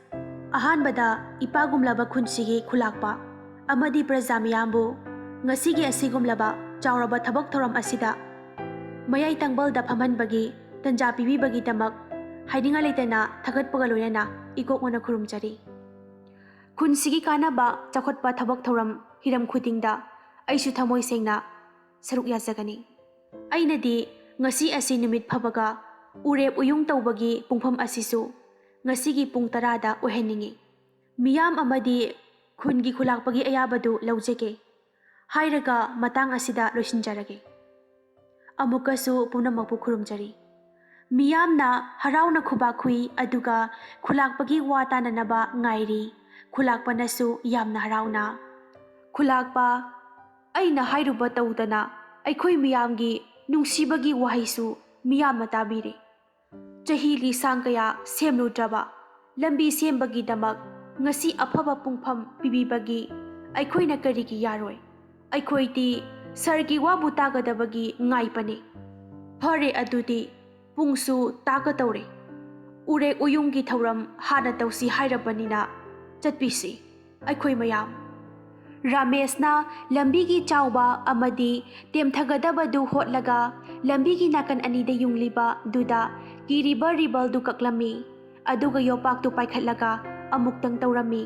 ꯑꯍꯥꯟꯕꯗ ꯏꯄꯥꯒꯨꯝꯂꯕ ꯈꯨꯟꯁꯤꯒꯤ ꯈꯨꯂꯥꯛꯄ ꯑꯃꯗꯤ ꯄ꯭ꯔꯖꯥ ꯃꯤꯌꯥꯝꯕꯨ ꯉꯁꯤꯒꯤ ꯑꯁꯤꯒꯨꯝꯂꯕ ꯆꯥꯎꯔꯕ ꯊꯕꯛ ꯊꯧꯔꯝ ꯑꯁꯤꯗ ꯃꯌꯥꯏ ꯇꯪꯕꯜꯗ ꯐꯝꯍꯟꯕꯒꯤ ꯇꯟꯖꯥ ꯄꯤꯕꯤꯕꯒꯤꯗꯃꯛ ꯍꯥꯏꯅꯤꯡꯉꯥꯏ ꯂꯩꯇꯅ ꯊꯥꯒꯠꯄꯒ ꯂꯣꯏꯅꯅ ꯏꯀꯣꯛꯃꯅ ꯈꯨꯔꯨꯝꯖꯔꯤ꯫ ꯈꯨꯟꯁꯤꯒꯤ ꯀꯥꯟꯅꯕ ꯆꯥꯎꯈꯠꯄ ꯊꯕꯛ ꯊꯧꯔꯝ ꯍꯤꯔꯝ ꯈꯨꯗꯤꯡꯗ ꯑꯩꯁꯨ ꯊꯃꯣꯏ ꯁꯦꯡꯅ ꯁꯔꯨꯛ ꯌꯥꯖꯒꯅꯤ꯫ ꯑꯩꯅꯗꯤ ꯉꯁꯤ ꯑꯁꯤ ꯅꯨꯃꯤꯠ ꯐꯕꯒ ꯎꯔꯦꯞ ꯎꯌꯨꯡ ꯇꯧꯕꯒꯤ ꯄꯨꯡꯐꯝ ꯑꯁꯤꯁꯨ ꯉꯁꯤꯒꯤ ꯄꯨꯡ ꯇꯔꯥꯗ ꯑꯣꯏꯍꯟꯅꯤꯡꯏ꯫ ꯃꯤꯌꯥꯝ ꯑꯃꯗꯤ ꯈꯨꯟꯒꯤ ꯈꯨꯂꯥꯛꯄꯒꯤ ꯑꯌꯥꯕꯗꯨ ꯂꯧꯖꯒꯦ ꯍꯥꯏꯔꯒ ꯃꯇꯥꯡ ꯑꯁꯤꯗ ꯂꯣꯏꯁꯤꯟꯖꯔꯒꯦ꯫ ꯑꯃꯨꯛꯀꯁꯨ ꯄꯨꯝꯅꯃꯛꯄꯨ ꯈꯨꯔꯨꯝꯖꯔꯤ꯫ ꯃꯤꯌꯥꯝꯅ ꯍꯔꯥꯎꯅ ꯈꯨꯕꯥꯛ ꯈꯨꯏ, ꯑꯗꯨꯒ ꯈꯨꯂꯥꯛꯄꯒꯤ ꯋꯥ ꯇꯥꯅꯅꯕ ꯉꯥꯏꯔꯤ꯫ ꯈꯨꯂꯥꯛꯄꯅꯁꯨ ꯌꯥꯝꯅ ꯍꯔꯥꯎꯅ, "ꯈꯨꯂꯥꯛꯄ, ꯑꯩꯅ ꯍꯥꯏꯔꯨꯕ ꯇꯧꯗꯅ ꯑꯩꯈꯣꯏ ꯃꯤꯌꯥꯝꯒꯤ ꯅꯨꯡꯁꯤꯕꯒꯤ ꯋꯥꯍꯩꯁꯨ ꯃꯤꯌꯥꯝꯅ ꯇꯥꯕꯤꯔꯦ꯫ ꯆꯍꯤ ꯂꯤꯁꯥꯡ ꯀꯌꯥ ꯁꯦꯝꯂꯨꯗ꯭ꯔꯕ ꯂꯝꯕꯤ ꯁꯦꯝꯕꯒꯤꯗꯃꯛ ꯉꯁꯤ ꯑꯐꯕ ꯄꯨꯡꯐꯝ ꯄꯤꯕꯤꯕꯒꯤ ꯑꯩꯈꯣꯏꯅ ꯀꯔꯤꯒꯤ ꯌꯥꯔꯣꯏ? ꯑꯩꯈꯣꯏꯗꯤ ꯁꯔꯒꯤ ꯋꯥꯕꯨ ꯇꯥꯒꯗꯕꯒꯤ ꯉꯥꯏꯕꯅꯤ꯫ ꯐꯔꯦ, ꯑꯗꯨꯗꯤ ꯄꯨꯡꯁꯨ ꯇꯥꯒꯗꯧꯔꯦ꯫ ꯎꯔꯦꯛ ꯎꯌꯨꯡꯒꯤ ꯊꯧꯔꯝ ꯍꯥꯟꯅ ꯇꯧꯁꯤ ꯍꯥꯏꯔꯕꯅꯤꯅ ꯆꯠꯄꯤꯁꯤ ꯑꯩꯈꯣꯏ ꯃꯌꯥꯝ꯫" ꯔꯥꯃꯦꯁꯅ ꯂꯝꯕꯤꯒꯤ ꯆꯥꯎꯕ ꯑꯃꯗꯤ ꯇꯦꯝꯊꯒꯗꯕꯗꯨ ꯍꯣꯠꯂꯒ ꯂꯝꯕꯤꯒꯤ ꯅꯥꯀꯟ ꯑꯅꯤꯗ ꯌꯨꯡꯂꯤꯕꯗꯨꯗ ꯀꯤꯔꯤꯕ ꯔꯤꯕꯜꯗꯨ ꯀꯛꯂꯝꯃꯤ꯫ ꯑꯗꯨꯒ ꯌꯣꯄꯥꯛꯇꯨ ꯄꯥꯏꯈꯠꯂꯒ ꯑꯃꯨꯛꯇꯪ ꯇꯧꯔꯝꯃꯤ꯫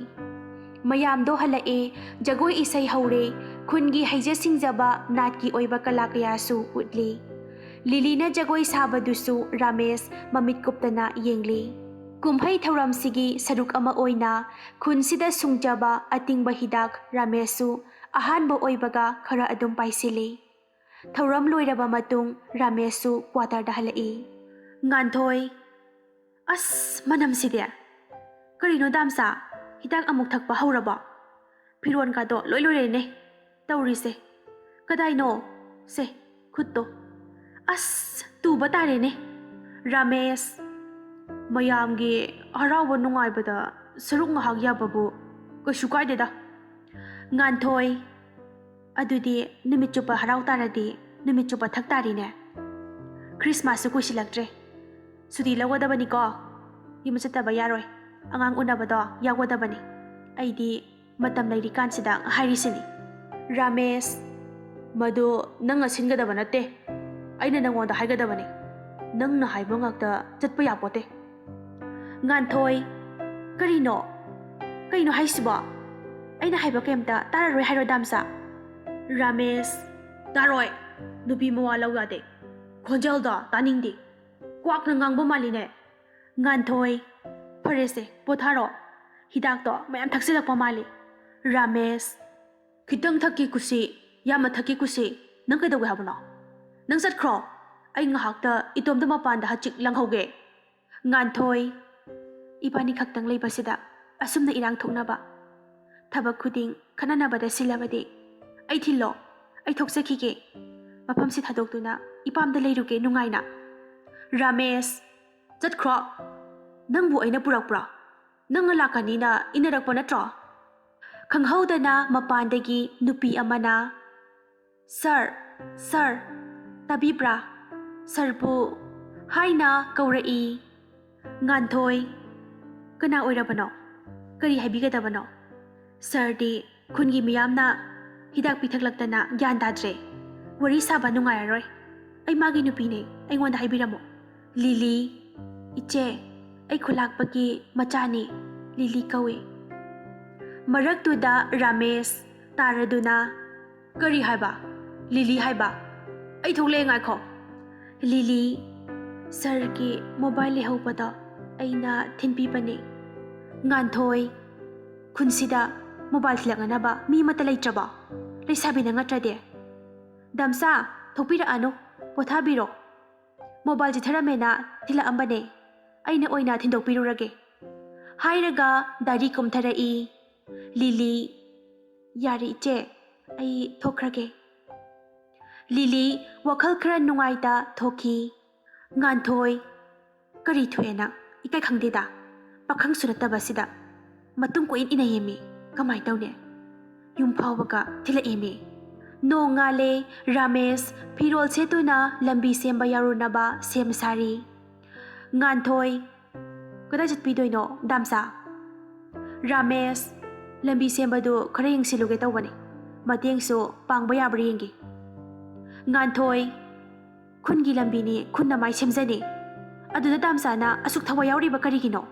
ꯃꯌꯥꯝꯗꯣ ꯍꯜꯂꯛꯑꯦ, ꯖꯒꯣꯏ ꯏꯁꯩ ꯍꯧꯔꯦ, ꯈꯨꯟꯒꯤ ꯍꯩꯖ ꯁꯤꯡꯖꯕ ꯅꯥꯠꯀꯤ ꯑꯣꯏꯕ ꯀꯂꯥ ꯀꯌꯥꯁꯨ ꯎꯠꯂꯤ꯫ ꯂꯤꯂꯤꯅ ꯖꯒꯣꯏ ꯁꯥꯕꯗꯨꯁꯨ ꯔꯥꯃꯦꯁ ꯃꯃꯤꯠ ꯀꯨꯞꯇꯅ ꯌꯦꯡꯂꯤ꯫ ꯀꯨꯝꯍꯩ ꯊꯧꯔꯝꯁꯤꯒꯤ ꯁꯔꯨꯛ ꯑꯃ ꯑꯣꯏꯅ ꯈꯨꯟꯁꯤꯗ ꯁꯨꯡꯖꯕ ꯑꯇꯤꯡꯕ ꯍꯤꯗꯥꯛ ꯔꯥꯃꯦꯁꯁꯨ ꯑꯍꯥꯟꯕ ꯑꯣꯏꯕꯒ ꯈꯔ ꯑꯗꯨꯝ ꯄꯥꯏꯁꯤꯜꯂꯤ꯫ ꯊꯧꯔꯝ ꯂꯣꯏꯔꯕ ꯃꯇꯨꯡ ꯔꯥꯃꯦꯁꯁꯨ ꯀ꯭ꯋꯥꯇꯔꯗ ꯍꯜꯂꯛꯏ꯫ ꯉꯥꯟꯊꯣꯏ, "ꯑꯁ, ꯃꯅꯝꯁꯤꯗꯤ! ꯀꯔꯤꯅꯣ ꯗꯥꯝꯆꯥ, ꯍꯤꯗꯥꯛ ꯑꯃꯨꯛ ꯊꯛꯄ ꯍꯧꯔꯕꯣ? ꯐꯤꯔꯣꯟꯒꯗꯣ ꯂꯣꯏ ꯂꯣꯏꯔꯦꯅꯦ ꯇꯧꯔꯤꯁꯦ꯫ ꯀꯗꯥꯏꯅꯣ? ꯁꯦ, ꯈꯨꯠꯇꯣ꯫ ꯑꯁ, ꯇꯨꯕ ꯇꯥꯔꯦꯅꯦ꯫" ꯔꯥꯃꯦꯁ, "ꯃꯌꯥꯝꯒꯤ ꯍꯔꯥꯎꯕ ꯅꯨꯡꯉꯥꯏꯕꯗ ꯁꯔꯨꯛ ꯉꯥꯏꯍꯥꯛ ꯌꯥꯕꯕꯨ ꯀꯩꯁꯨ ꯀꯥꯏꯗꯦꯗ꯫" ꯉꯥꯟꯊꯣꯏ, "ꯑꯗꯨꯗꯤ ꯅꯨꯃꯤꯠ ꯆꯨꯞꯄ ꯍꯔꯥꯎ ꯇꯥꯔꯗꯤ ꯅꯨꯃꯤꯠ ꯆꯨꯞꯄ ꯊꯛ ꯇꯥꯔꯤꯅꯦ꯫ ꯈ꯭ꯔꯤꯁꯃꯥꯁꯁꯨ ꯀꯨꯏꯁꯤꯜꯂꯛꯇ꯭ꯔꯦ꯫ ꯁꯨꯇꯤ ꯂꯧꯒꯗꯕꯅꯤꯀꯣ꯫ ꯌꯨꯝ ꯆꯠꯇꯕ ꯌꯥꯔꯣꯏ꯫ ꯑꯉꯥꯡ ꯎꯅꯕꯗꯣ ꯌꯥꯎꯒꯗꯕꯅꯤ꯫ ꯑꯩꯗꯤ ꯃꯇꯝ ꯂꯩꯔꯤꯀꯥꯟꯁꯤꯗ ꯍꯥꯏꯔꯤꯁꯤꯅꯤ꯫ ꯔꯥꯃꯦꯁ, ꯃꯗꯨ ꯅꯪꯅ ꯁꯤꯟꯒꯗꯕ ꯅꯠꯇꯦ꯫ ꯑꯩꯅ ꯅꯪꯉꯣꯟꯗ ꯍꯥꯏꯒꯗꯕꯅꯤ꯫ ꯅꯪꯅ ꯍꯥꯏꯕ ꯉꯥꯛꯇ ꯆꯠꯄ ꯌꯥꯄꯣꯠꯇꯦ꯫ ꯉꯥꯟꯊꯣꯏ, ꯀꯔꯤꯅꯣ? ꯀꯩꯅꯣ ꯍꯥꯏꯁꯤꯕꯣ? ꯑꯩꯅ ꯍꯥꯏꯕ ꯀꯩꯝꯇ ꯇꯥꯔꯔꯣꯏ ꯍꯥꯏꯔꯣ, ꯗꯥꯝꯆꯥ? ꯔꯥꯃꯦꯁ, ꯇꯥꯔꯣꯏ꯫ ꯅꯨꯄꯤ ꯃꯋꯥ ꯂꯧ ꯌꯥꯗꯦ꯫ ꯈꯣꯟꯖꯦꯜꯗꯣ ꯇꯥꯅꯤꯡꯗꯦ꯫ ꯀ꯭ꯋꯥꯛꯅ ꯉꯥꯡꯕ ꯃꯥꯜꯂꯤꯅꯦ꯫ ꯉꯥꯟꯊꯣꯏ, ꯐꯔꯦꯁꯦ, ꯄꯣꯊꯥꯔꯣ꯫ ꯍꯤꯗꯥꯛꯇꯣ ꯃꯌꯥꯝ ꯊꯛꯆꯤꯜꯂꯛꯄ ꯃꯥꯜꯂꯤ꯫ ꯔꯥꯃꯦꯁ, ꯈꯤꯇꯪ ꯊꯛꯀꯦ ꯀꯨꯁꯤ, ꯌꯥꯝꯅ ꯊꯛꯀꯦ ꯀꯨꯁꯤ꯫ ꯅꯪ ꯀꯩꯗꯧꯒꯦ ꯍꯥꯏꯕꯅꯣ? ꯅꯪ ꯆꯠꯈ꯭ꯔꯣ꯫ ꯑꯩ ꯉꯥꯏꯍꯥꯛꯇ ꯏꯇꯣꯝꯇ ꯃꯄꯥꯟꯗ ꯍꯆꯤꯛ ꯂꯪꯍꯧꯒꯦ꯫ ꯉꯥꯟꯊꯣꯏ, ꯏꯕꯥꯅꯤ ꯈꯛꯇꯪ ꯂꯩꯕꯁꯤꯗ ꯑꯁꯨꯝꯅ ꯏꯔꯥꯡ ꯊꯣꯛꯅꯕ? ꯊꯕꯛ ꯈꯨꯗꯤꯡ ꯈꯠꯅꯅꯕꯗ ꯁꯤꯜꯂꯕꯗꯤ? ꯑꯩ ꯊꯤꯜꯂꯣ, ꯑꯩ ꯊꯣꯛꯆꯈꯤꯒꯦ꯫ ꯃꯐꯝꯁꯤ ꯊꯥꯗꯣꯛꯇꯨꯅ ꯏꯄꯥꯝꯗ ꯂꯩꯔꯨꯒꯦ ꯅꯨꯡꯉꯥꯏꯅ꯫ ꯔꯥꯃꯦꯁ, ꯆꯠꯈ꯭ꯔꯣ꯫ ꯅꯪꯕꯨ ꯑꯩꯅ ꯄꯨꯔꯛꯄ꯭ꯔꯣ? ꯅꯪꯅ ꯂꯥꯛꯀꯅꯤꯅ ꯏꯟꯅꯔꯛꯄ ꯅꯠꯇ꯭ꯔꯣ? ꯈꯪꯍꯧꯗꯅ ꯃꯄꯥꯟꯗꯒꯤ ꯅꯨꯄꯤ ꯑꯃꯅ, "ꯁꯥꯔ, ꯁꯥꯔ, ꯇꯥꯕꯤꯕ꯭ꯔꯥ? ꯁꯥꯔꯕꯨ" ꯍꯥꯏꯅ ꯀꯧꯔꯛꯏ꯫ ꯉꯥꯟꯊꯣꯏ, "ꯀꯅꯥ ꯑꯣꯏꯔꯕꯅꯣ? ꯀꯔꯤ ꯍꯥꯏꯕꯤꯒꯗꯕꯅꯣ? ꯁꯥꯔꯗꯤ ꯈꯨꯟꯒꯤ ꯃꯤꯌꯥꯝꯅ ꯍꯤꯗꯥꯛ ꯄꯤꯊꯛꯂꯛꯇꯅ ꯒ꯭ꯌꯥꯟ ꯇꯥꯗ꯭ꯔꯦ꯫ ꯋꯥꯔꯤ ꯁꯥꯕ ꯅꯨꯡꯉꯥꯏꯔꯔꯣꯏ꯫ ꯑꯩ ꯃꯥꯒꯤ ꯅꯨꯄꯤꯅꯦ, ꯑꯩꯉꯣꯟꯗ ꯍꯥꯏꯕꯤꯔꯝꯃꯣ꯫" ꯂꯤꯂꯤ, "ꯏꯆꯦ, ꯑꯩ ꯈꯨꯂꯥꯛꯄꯒꯤ ꯃꯆꯥꯅꯤ, ꯂꯤꯂꯤ ꯀꯧꯏ꯫" ꯃꯔꯛꯇꯨꯗ ꯔꯥꯃꯦꯁ ꯇꯥꯔꯗꯨꯅ, "ꯀꯔꯤ ꯍꯥꯏꯕ? ꯂꯤꯂꯤ ꯍꯥꯏꯕ? ꯑꯩ ꯊꯣꯛꯂꯛꯑꯦ, ꯉꯥꯏꯈꯣ꯫" ꯂꯤꯂꯤ, "ꯁꯥꯔꯒꯤ ꯃꯣꯕꯥꯏꯜ ꯂꯩꯍꯧꯕꯗꯣ ꯑꯩꯅ ꯊꯤꯟꯕꯤꯕꯅꯦ꯫" ꯉꯥꯟꯊꯣꯏ, "ꯈꯨꯟꯁꯤꯗ ꯃꯣꯕꯥꯏꯜ ꯊꯤꯜꯂꯛꯅꯅꯕ ꯃꯤ ꯑꯃꯠꯇ ꯂꯩꯇ꯭ꯔꯕꯣ? ꯂꯩꯁꯥꯕꯤꯅ ꯅꯠꯇ꯭ꯔꯗꯤ?" "ꯗꯥꯝꯆꯥ, ꯊꯣꯛꯄꯤꯔꯛꯑꯅꯨ, ꯄꯣꯊꯥꯕꯤꯔꯣ꯫ ꯃꯣꯕꯥꯏꯜ ꯆꯤꯊꯔꯝꯃꯦꯅ ꯊꯤꯜꯂꯛꯑꯝꯕꯅꯦ, ꯑꯩꯅ ꯑꯣꯏꯅ ꯊꯤꯟꯗꯣꯛꯄꯤꯔꯨꯔꯒꯦ꯫" ꯍꯥꯏꯔꯒ ꯗꯥꯏꯔꯤ ꯀꯨꯝꯊꯔꯛꯏ꯫ ꯂꯤꯂꯤ, "ꯌꯥꯔꯦ ꯏꯆꯦ, ꯑꯩ ꯊꯣꯛꯈ꯭ꯔꯒꯦ꯫" ꯂꯤꯂꯤ ꯋꯥꯈꯜ ꯈꯔ ꯅꯨꯡꯉꯥꯏꯇ ꯊꯣꯛꯈꯤ꯫ ꯉꯥꯟꯊꯣꯏ, "ꯀꯔꯤ ꯊꯣꯛꯑꯦꯅ? ꯏꯀꯥꯏ ꯈꯪꯗꯦꯗ, ꯄꯥꯈꯪꯁꯨ ꯅꯠꯇꯕꯁꯤꯗ꯫ ꯃꯇꯨꯡ ꯀꯣꯏꯏꯟ ꯏꯟꯅꯩꯌꯦꯃꯤ, ꯀꯃꯥꯏ ꯇꯧꯅꯤ? ꯌꯨꯝ ꯐꯥꯎꯕꯒ ꯊꯤꯜꯂꯛꯑꯦꯃꯤ꯫ ꯅꯣꯡꯉꯥꯜꯂꯦ꯫ ꯔꯥꯃꯦꯁ ꯐꯤꯔꯣꯜ ꯁꯦꯠꯇꯨꯅ ꯂꯝꯕꯤ ꯁꯦꯝꯕ ꯌꯥꯎꯔꯨꯅꯕ ꯁꯦꯝ ꯁꯥꯔꯤ꯫ ꯉꯥꯟꯊꯣꯏ, "ꯀꯗꯥꯏ ꯆꯠꯄꯤꯗꯣꯏꯅꯣ, ꯗꯥꯝꯆꯥ?" ꯔꯥꯃꯦꯁ, "ꯂꯝꯕꯤ ꯁꯦꯝꯕꯗꯨ ꯈꯔ ꯌꯦꯡꯁꯤꯜꯂꯨꯒꯦ ꯇꯧꯕꯅꯤ꯫ ꯃꯇꯦꯡꯁꯨ ꯄꯥꯡꯕ ꯌꯥꯕ꯭ꯔꯥ ꯌꯦꯡꯒꯦ꯫" ꯉꯥꯟꯊꯣꯏ, "ꯈꯨꯟꯒꯤ ꯂꯝꯕꯤꯅꯤ, ꯈꯨꯠꯅ ꯃꯥꯏ ꯁꯦꯝꯖꯅꯤ꯫ ꯑꯗꯨꯗ ꯗꯥꯝꯆꯥꯅ ꯑꯁꯨꯛ ꯊꯋꯥꯏ ꯌꯥꯎꯔꯤꯕ ꯀꯔꯤꯒꯤꯅꯣ?"